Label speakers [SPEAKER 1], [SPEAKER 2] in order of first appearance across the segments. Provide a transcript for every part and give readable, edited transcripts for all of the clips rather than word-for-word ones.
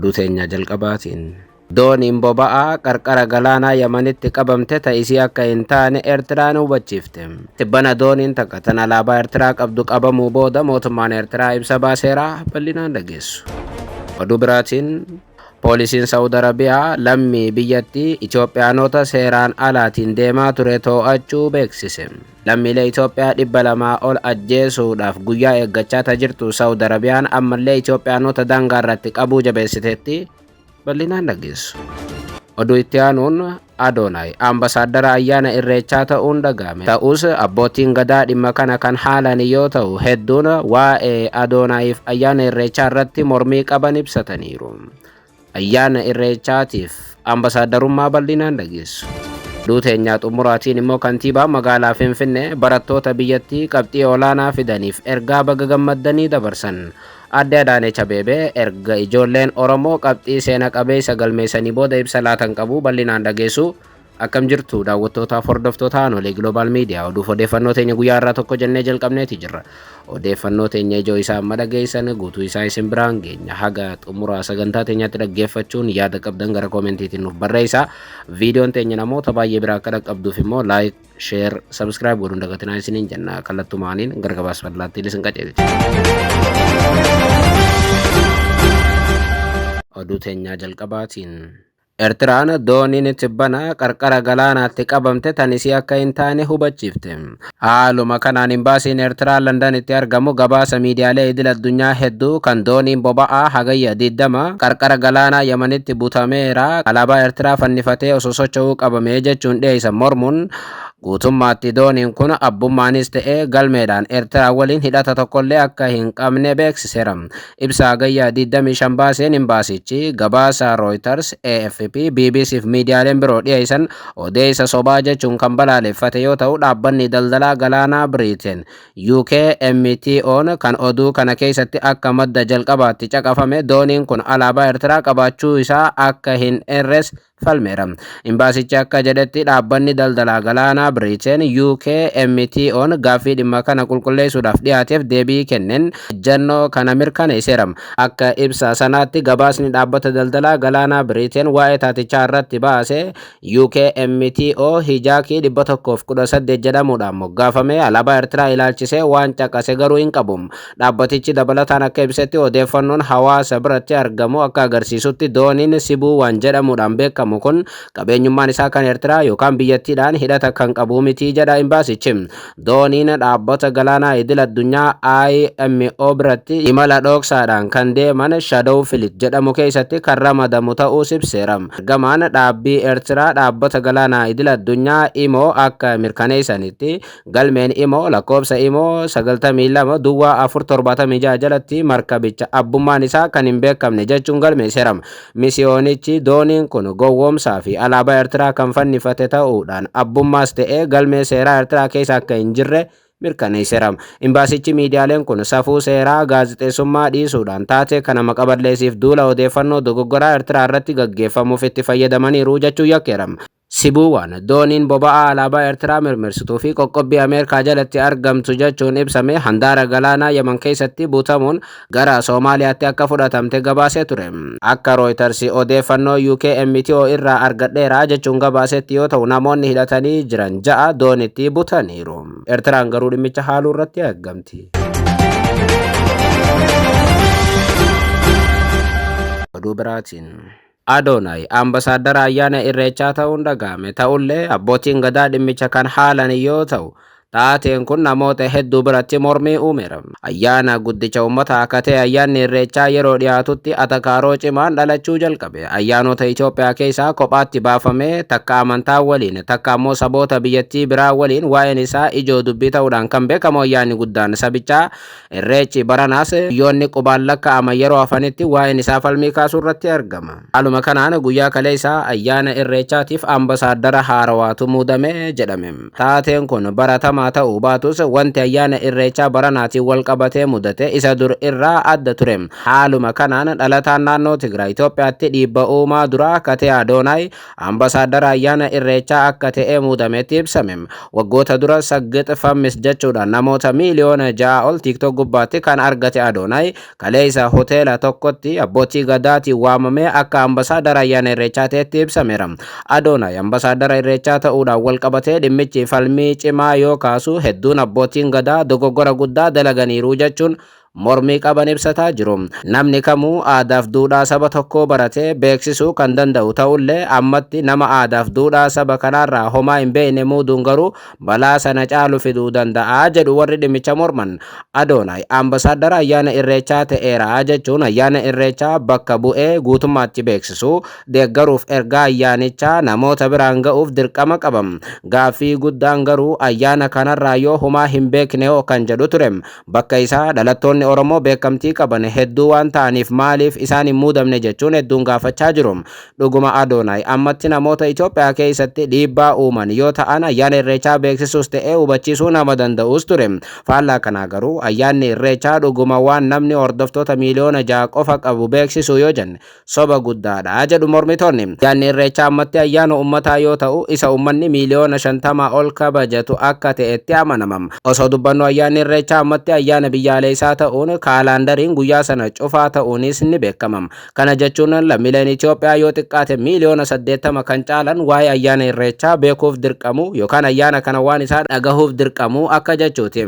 [SPEAKER 1] Oduu teenya jalqabaatiin. Dooniin boba'aa qarqara galaanaa Yamanitti qabamte ta isii akka hin taane Eertiraan hubachiifte. Tibbana dooniin takka tan alaabaa Eertiraa qabdu qabamuu booda mootummaan Eertiraa ibsa baaseera, bal'inaan dhageessu. Oduu biraatiin, poolisiin Saawud Arabiyaa lammii biyyattii Itoophiyaanota seeraan alaatiin deemaa ture to'achuu beeksise. Lammiilee Itoophiyaa 200 ol ajjeesuudhaaf guyyaa eeggachaa ta jirtu Saawud Arabiyaan ammallee Itoophiyaanota daangaa irratti qabuu jabeessiteetti, bal'inaan dhageessu. Oduu itti aanuun, Adoonaay ambasaaddara ayyaana Irreechaa ta'uun dhaga'ame. Ta'us abbootiin gadaa dhimma kana kan haalan yoo ta'u, hedduun waa'ee Adoonaayiif ayyaana Irreechaa irratti mormii qaban ibsataniiru. Ayyaana Irreechaatiif ambasaadarummaa, bal'inaan dhageessu. Oduu teenyaa xumuraatiin immoo, kantiibaa magaalaa Finfinnee barattoota biyyattii qabxii olaanaa fidaniif ergaa baga gammaddanii dabarsan. Aadde Adaanech Abeebee erga ijoolleen Oromoo qabxii seena qabeessa galmeessanii booda ibsa laatan qabu, bal'inaan dhageessu. Akkam jirtu, daawwattootaaf hordoftoota Aanolee Global Media? Oduuf odeeffannoo teenya guyyaa irraa tokko jennee jalqabneeti jirra. Odeeffannoo teenya ijoo isaa amma dhageessan, guutuu isaa isin biraan geenya. Haga xumura sagantaa teenyaatti dhaggeeffachuun yaada qabdan gara koomentiitiin nuuf barreessaa. Viidiyoon teenya namoota baay'ee biraa akka dhaqqabduuf immoo like, share, subscribe godhuun dagatinaa isiniin jenna. Kallattumaaniin gara gabaasa bal'aatti isin qajeelcha. Oduu teenyaa jalqabaatiin, Eertiraan dooniin tibbana qarqara galaanaatti qabamte tan isii akka hin taane hubachiifte. Haaluma kanaan imbaasiin Eertiraa Londanitti argamu gabaasa miidiyaalee idil addunyaa hedduu kan dooniin boba'aa Hagayya 20 qarqara galaanaa Yamanitti butameera, alaabaa Eertiraa fannifatee osoo socho'uu qabame jechuun dhiyeessan mormuun, guutummaatti dooniin kun abbummaanis ta'e galmeedhaan Eertiraa waliin hidhata tokkollee akka hin qabne beeksiseera. Ibsa Hagayya 25 baaseen imbaasichi gabaasa Reuters, AFP, BBC fi miidiyaaleen biroo dhiyeessan odeessa sobaa jechuun kan balaaleffate yoo ta'u, dhaabbanni daldalaa galaanaa Biriiteen UKMTO'n kan oduu kana keessatti akka madda jalqabaatti caqafame dooniin kun alaabaa Eertiraa qabaachuu isaa akka hin eerres falmeera. Imbaasichi akka jedhetti, dhaabbanni daldalaa galaanaa Biriiteen UKMTO'n gaaffii dhimma kana qulqulleessuudhaaf dhiyaateef deebii kenneen ejjennoo kana mirkaneesseera. Akka ibsa sanaatti, gabaasni dhaabbata daldalaa galaanaa Biriiteen waa'ee taatichaa irratti baase UKMTO Hijaakii 118 jedhamuudhaan moggaafame alaabaa Eertiraa ilaalchisee waan caqase garuu hin qabu. Dhaabbatichi dabalataan akka ibsetti, odeeffannoon hawaasa biratti argamu akka agarsiisutti dooniin Sibuu waan jedhamuudhaan beekamu kun qabeenyummaan isaa kan Eertiraa yookaan biyyattiidhaan hidhata kan qabu miti jedha imbaasichi. Dooniin dhaabbata galaanaa idil addunyaa IMO biratti imala dhoksaadhaan kan deeman Shadow Fleet jedhamu keessatti kan ramadamu ta'uus ibseera. Ergamaan dhaabbii Eertiraa dhaabbata galaanaa idil addunyaa IMO akka mirkaneessanitti, galmeen IMO lakkoofsa IMO 92 duwwaa 476 jalatti markabicha abbummaan isaa kan hin beekamne jechuun galmeesseera. Misiyoonichi dooniin kun gowwoomsaa fi alaabaa Eertiraa kan fannifate ta'uudhaan abbummaas ta'ee galmee seeraa Eertiraa keessa akka hin jirre mirkaneesseera. Imbaasichi miidiyaaleen kun safuu seeraa gaazexeessummaa dhiisuudhaan taatee kana maqaballeessiif duula odeeffannoo dogoggoraa Eertiraa irratti gaggeeffamuuf itti fayyadamaniiru jechuun yakkeera. Sibuuwaan dooniin boba'aa alaabaa Eertiraa mirmirsituu fi qoqqobbii Ameerikaa jalatti argamtu jechuun ibsame handaara galaanaa Yaman keessatti butamuun gara Soomaaliyaatti akka fudhatamte gabaasee ture. Akka Reuters odeeffannoo UKMTO irraa argadheera jechuun gabaasetti yoo ta'u, namoonni hidhatanii jiran ja'a doonitti butaniiru. Eertiraan garuu dhimmicha haaluu irratti argamti. Oduu biraatiin, Adoonaay ambasaaddara ayyaana Irreechaa ta'uun dhaga'ame. Ta'ullee abbootiin gadaa dhimmicha kan haalan yoo ta'u, taateen kun namoota hedduu biratti mormii uumeera. Ayyaana guddicha uummata akka ta'e ayyaanni Irreechaa yeroo dhiyaatutti atakaaroo cimaan dhalachuu jalqabe. Ayyaanota Itoophiyaa keessaa kophaatti baafamee takka amantaa waliin, takka ammoo saboota biyyattii biraa waliin waa'een isaa ijoo dubbii ta'uudhaan kan beekamu ayyaanni guddaan sabichaa Irreechi baranaas guyyoonni qubaan lakkaa'aman yeroo hafanitti waa'een isaa falmii kaasuu irratti argama. Haaluma kanaan guyyaa kaleessaa ayyaana Irreechaatiif ambasaaddara haarawaatu muudame jedhame. Taateen kun baratamaa qabatamaa ta'uu baatus wanti ayyaana Irreechaa baranaatiin wal qabatee mudate isa dur irraa adda ture. Haaluma kanaan dhalataan naannoo Tigraay Itoophiyaatti dhiibba uumaa duraa akka ta'e Adoonaay ambasaaddara ayyaana Irreechaa akka ta'e muudametti ibsame. Waggoota dura saggix fammis jechuudhaan namoota miiliyoona 6 ol TikTok gubbaatti kan argate Adoonaay kaleessa hoteela tokkotti abbootii gadaatiin waamamee akka ambasaaddara ayyaana Irreechaa ta'etti ibsameera. Adoonaay ambasaaddara Irreechaa ta'uudhaan wal qabatee dhimmichi falmii cimaa yoo kaasu hedduun abbootiin gadaa dogoggora guddaa dalaganiiru jechuun mormii qaban ibsataa jiru. Namni kamuu aadaaf duudhaa saba tokkoo baratee beeksisuu kan danda'u ta'ullee ammatti nama aadaaf duudhaa saba kanaarraa homaa hin beekne muuduun garuu balaa sana caalu fiduu danda'a jedhu warri dhimmicha morman. Adoonaay ambasaaddara ayyaana Irreechaa ta'eera jechuun ayyaana Irreechaa bakka bu'ee guutummaatti beeksisuu deeggaruuf ergaa ayyaanichaa namoota biraan ga'uuf dirqama qaba. Gaaffii guddaan garuu ayyaana kanarraa yoo homaa hin beekne hoo kan jedhu ture. Bakka isaa dhalattoonni Oromoo beekamtii qaban hedduu waan ta'aniif maaliif isaan hin muudamne jechuun hedduun gaafachaa jiru. Dhuguma Adoonaay ammatti namoota Itoophiyaa keessatti dhiibbaa uuman yoo ta'an ayyaana Irreechaa beeksisuus ta'ee hubachiisuu nama danda'us ture. Faallaa kanaa garuu ayyaanni Irreechaa dhuguma waan namni hordoftoota miiliyoona 6 qofa qabu beeksisuu yoo jenne soba guddaadha jedhu mormitoonni. Ayyaanni Irreechaa ammatti ayyaana uummataa yoo ta'u isa uummanni miiliyoona 50 ol kabajatu akka ta'etti amanama. Osoo dubbannu ayyaanni Irreechaa ammatti ayyaana biyyaalessaa ta'uun kaalaandariin guyyaa sana cufaa ta'uunis ni beekama. Kana jechuun lammiileen Itoophiyaa yoo xiqqaate miiliyoona 80 kan caalan waa'ee ayyaana Irreechaa beekuuf dirqamu yookaan ayyaana kana waan isaa dhagahuuf dirqamu akka jechuuti.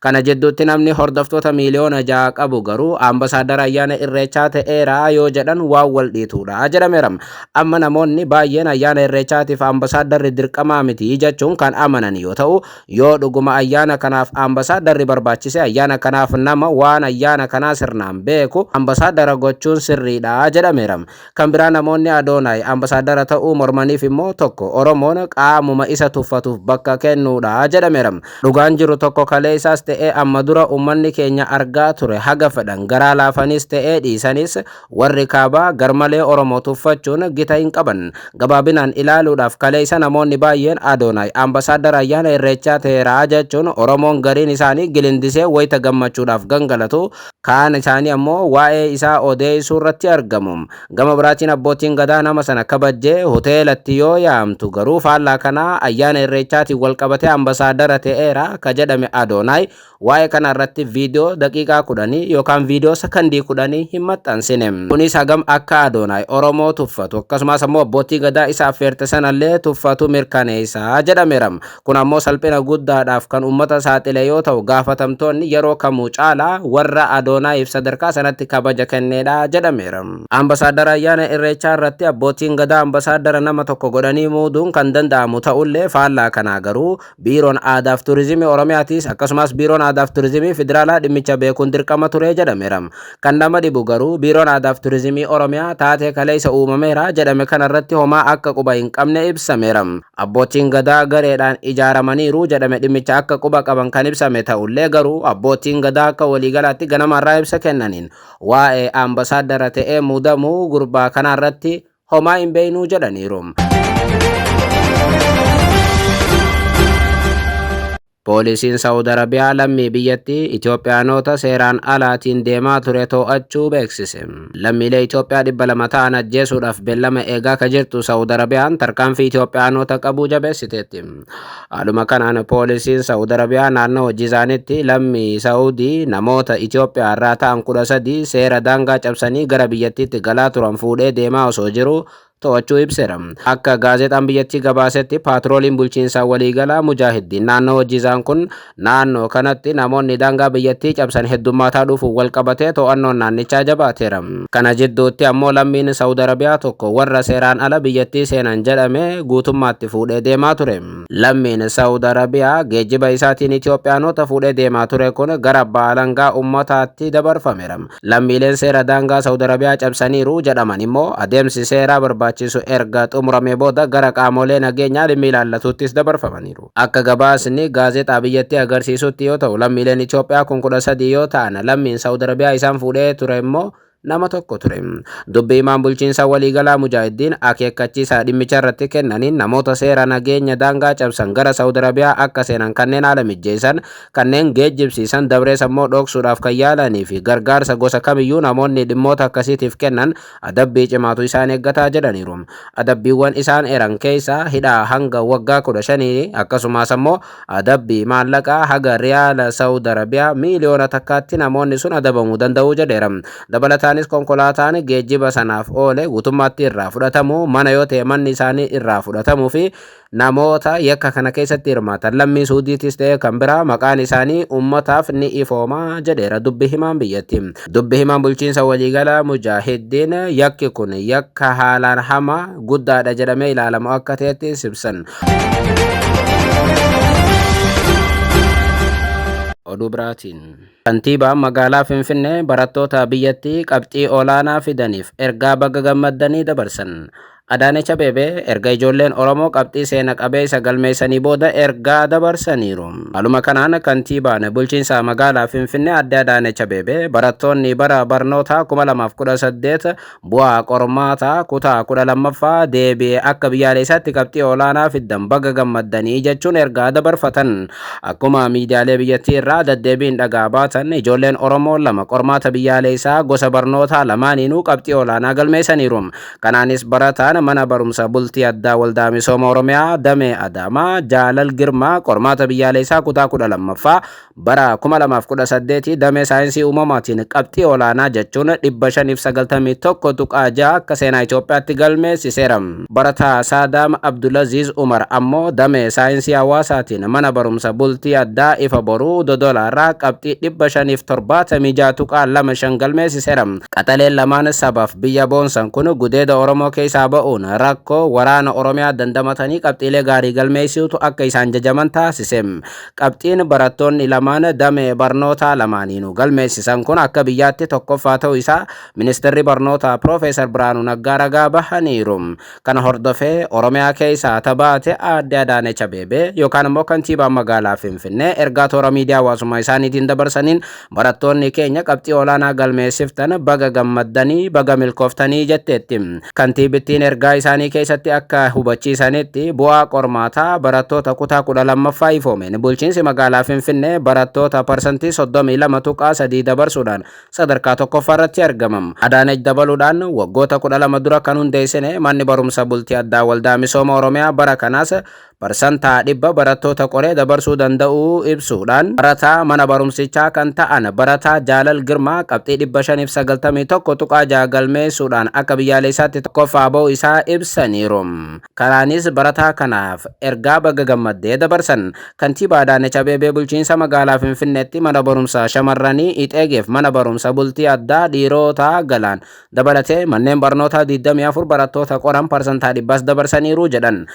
[SPEAKER 1] Kana jidduutti namni hordoftoota miiliyoona 6 qabu garuu ambasaaddara ayyaana Irreechaa ta'eera yoo jedhan waan wal dhiituudha jedhameera. Amma namoonni baay'een ayyaana Irreechaatiif ambaasaaddarri dirqamaa miti jechuun kan amanan yoo ta'u yoo dhuguma ayyaana kanaaf ambaasaaddarri barbaachise ayyaana kanaaf nama waan ayyaana kanaa sirnaan beeku ambaasaadara gochuun sirriidha jedhameera. Kan biraa namoonni Adoonaay ambaasaadara ta'uu mormaniif immoo tokko Oromoon qaamuma isa tuffatuuf bakka kennuudha jedhameera. Dhugaan jiru tokko kaleessaas ta'ee amma dura uummanni keenya argaa ture haga fedhan garaa laafanis ta'ee dhiisanis warri kaabaa garmalee Oromoo tuffachuun gita hin qaban. Gabaabinaan ilaaluudhaaf kaleessa namoonni baay'een Adoonaay ambaasaadara ayyaana Irreechaa ta'eera jechuun Oromoon gariin isaanii gilindisee wayita gammachuudhaaf gangalatu kaan isaanii ammoo waa'ee isaa odeessuu irratti argamu. Gama biraatiin abbootiin gadaa nama sana kabajjee hoteelatti yoo yaamtu garuu faallaa kanaa ayyaana Irreechaatiin wal qabatee ambaasaadara ta'eera ka jedhame Adoonaay waa'ee kana irratti viidiyoo daqiiqaa 10 yookaan viidiyoo sakandii 10 hin maxxansine. Kunis hagam akka Adoonaay Oromoo tuffatu akkasumas ammoo abbootii gadaa isa affeerte sanallee tuffatu mirkaneessa jedhameera. Kun ammoo salphina guddaadhaaf kan uummata saaxile yoo ta'u gaafatamtoonni yeroo kamuu caalaa warra Adoonaayiif sadarkaa sanatti kabaja kenneedha jedhameera. Ambaasaadara ayyaana Irreechaa irratti abbootiin gadaa ambaasaadara nama tokko godhanii muuduun kan danda'amu ta'ullee faallaa kanaa garuu biiroon aadaaf turizimii Oromiyaatis akkasumas biiroon aadaaf turizimii federaalaa dhimmicha beekuun dirqama ture jedhameera. Kan nama dhibu garuu biiroon aadaaf turizimii Oromiyaa taatee kaleessa uumameera jedhame kanarratti homaa akka quba hin qabne ibsameera. Abbootiin gadaa gareedhaan ijaaramaniiru jedhame dhimmicha akka quba qaban kan ibsame ta'ullee garuu abbootiin gadaa akka waliigalaatti ganamarraa ibsa kennaniin waa'ee ambaasaadara ta'ee muudamuu gurbaa kanarratti homaa hin beeknuu jedhaniiru. Poolisiin Saawud Arabiyaa lammii biyyattii Itoophiyaanota seeraan alaatiin deemaa ture to'achuu beeksise. Lammiilee Itoophiyaa 200 ta'an ajjeesuudhaaf beellama eegaa ka jirtu Saawud Arabiyaan tarkaanfii Itoophiyaanota qabuu jabeessiteetti. Haaluma kanaan poolisiin Saawud Arabiyaa naannoo hojii isaaniitti lammii Saawudii namoota Itoophiyaa irraa ta'an 13 seera daangaa cabsanii gara biyyattiitti galaa turan fuudhee deemaa osoo jiru to'achuu ibseera. Akka gaazexaan biyyattii gabaasetti paatrooliin bulchiinsaa waliigalaa Mujaahidiin naannoo hojii isaan kun naannoo kanatti namoonni daangaa biyyattii cabsan heddummaataa dhufuun wal qabatee to'annoon naannichaa jabaateera. Kana jidduutti ammoo lammiin Saawud Arabiyaa tokko warra seeraan ala biyyattii seenan jedhame guutummaatti fuudhee deemaa ture. Lammiin Saawud Arabiyaa geejjiba isaatiin Itoophiyaanota fuudhee deemaa ture kun gara abbaa alangaa uummataatti dabarfameera. Lammiileen seera daangaa Saawud Arabiyaa cabsaniiru jedhaman immoo adeemsi seeraa barbaachisu erga xumuramee booda gara qaamolee nageenyaa dhimmi ilaallatuuttis dabarfamaniiru. Akka gabaasni gaazexaa biyyattii agarsiisutti yoo ta'u lammiileen Itoophiyaa kun 13 yoo ta'an lammiin Saawud Arabiyaa isaan fuudhee ture immoo nama tokko ture. Dubbi himaan bulchiinsa waliigalaa Mujaahidiin akeekkachiisa dhimmicha irratti kennaniin namoota seera nageenya daangaa cabsan gara Saawud Arabiyaa akka seenan kanneen haala mijjeessan, kanneen geejjibsiisan, dabrees ammoo dhoksuudhaaf kan yaalanii fi gargaarsa gosa kamiyyuu namoonni dhimmoota akkasiitiif kennan adabbii cimaatu isaan eeggataa jedhaniiru. Adabbiiwwan isaan eeran keessaa hidhaa hanga waggaa 15, akkasumas ammoo adabbii maallaqaa haga riyaala Saawud Arabiyaa miiliyoona 1tti namoonni sun adabamuu danda'u jedheera. Dabalataanis konkolaataan geejjiba sanaaf oole guutummaatti irraa fudhatamu, mana yoo ta'e manni isaanii irraa fudhatamuu fi namoota yakka kana keessatti hirmaatan lammii Suudiitis ta'e kan biraa maqaan isaanii uummataaf ni ifooma jedheera dubbi himaan biyyatti. Dubbi himaan bulchiinsa waliigalaa Mujaahidiin yakki kun yakka haalaan hamaa guddaadha jedhamee ilaalamu akka ta'etti ibsan. Oduu biraatiin. Kantiibaan magaalaa Finfinnee barattoota biyyattii qabxii olaanaa fidaniif ergaa baga gammaddanii dabarsan. Adaanech Abeebee erga ijoolleen Oromoo qabxii seena qabeessa galmeessanii booda ergaa dabarsaniiru. Haaluma kanaan kantiibaan bulchiinsa magaalaa Finfinnee Aadde Adaanech Abeebee barattoonni bara barnootaa 2018 bu'aa qormaataa kutaa 12ffaa deebi'ee akka biyyaalessaatti qabxii olaanaa fiddan baga gammaddanii jechuun ergaa dabarfatan. Akkuma miidiyaalee biyyattii irraa deddeebiin dhagaa baatan, ijoolleen Oromoo lama qormaata biyyaalessaa gosa barnootaa lamaaniinuu qabxii olaanaa galmeessaniiru. Kanaanis barataan mana barumsa bultii addaa Waldaa Misooma Oromiyaa Damee Adaamaa Jaalal Girmaa qormaata biyyaalessaa kutaa 12ffaa bara 2018 damee saayinsii uumamaatiin qabxii olaanaa jechuun 591.6 akka seenaa Itoophiyaatti galmeessiseera. Barataa Saadaam Abdulaziz Umar ammoo damee saayinsii hawaasaatiin mana barumsa bultii addaa Ifa Boruu Dodolaa irraa qabxii 576.25 galmeessiseera. Qaxaleen lamaan sabaaf biyya boonsan kun gudeeda Oromoo keessaa ba'uun rakkoo waraana Oromiyaa dandamatanii qabxiilee gaarii galmeessisuutu akka isaan jajaman taasise. Qabxiin barattoonni lamaan damee barnootaa lamaaniinuu galmeessisan kun akka biyyaatti tokkoffaa ta'uu isaa ministeerri barnootaa Piroofeesar Biraanuu Naggaa ragaa bahaniiru. Kana hordofee Oromiyaa keessaa tabaate Aadde Adaanech Abeebee yookaan immoo kantiibaan magaalaa Finfinnee ergaa toora miidiyaa hawaasummaa isaaniitiin dabarsaniin barattoonni keenya qabxii olaanaa galmeessiftan baga gammaddanii, baga milkooftanii jetteetti. Kantiibittiin ergaa isaanii keessatti akka hubachiisanitti, bu'aa qormaataa barattoota kutaa 12ffaa ifoomeen bulchiinsi magaalaa Finfinnee barattoota 32.3% dabarsuudhaan sadarkaa tokkoffaa irratti argama. Adaanech dabaluudhaan, waggoota 12 dura kan hundeessine manni barumsa bultii addaa Waldaa Misooma Oromiyaa bara kanaas 100% barattoota qoree dabarsuu danda'uu ibsuudhaan, barataa mana barumsichaa kan ta'an barataa Jaalal Girmaa qabxii 591.6 galmeessuudhaan akka biyyaalessaatti tokkoffaa ba'uu isaa ibsaniiru. Kanaanis barataa kanaaf ergaa baga gammaddee dabarsan. Kantiibaa Adaanech Abeebee bulchiinsa magaalaa Finfinneetti mana barumsa shamarranii Ixeegeef mana barumsa bultii addaa dhiirotaa Galaan dabalatee manneen barnootaa 24 barattoota qoran 100% dabarsaniiru jedhan.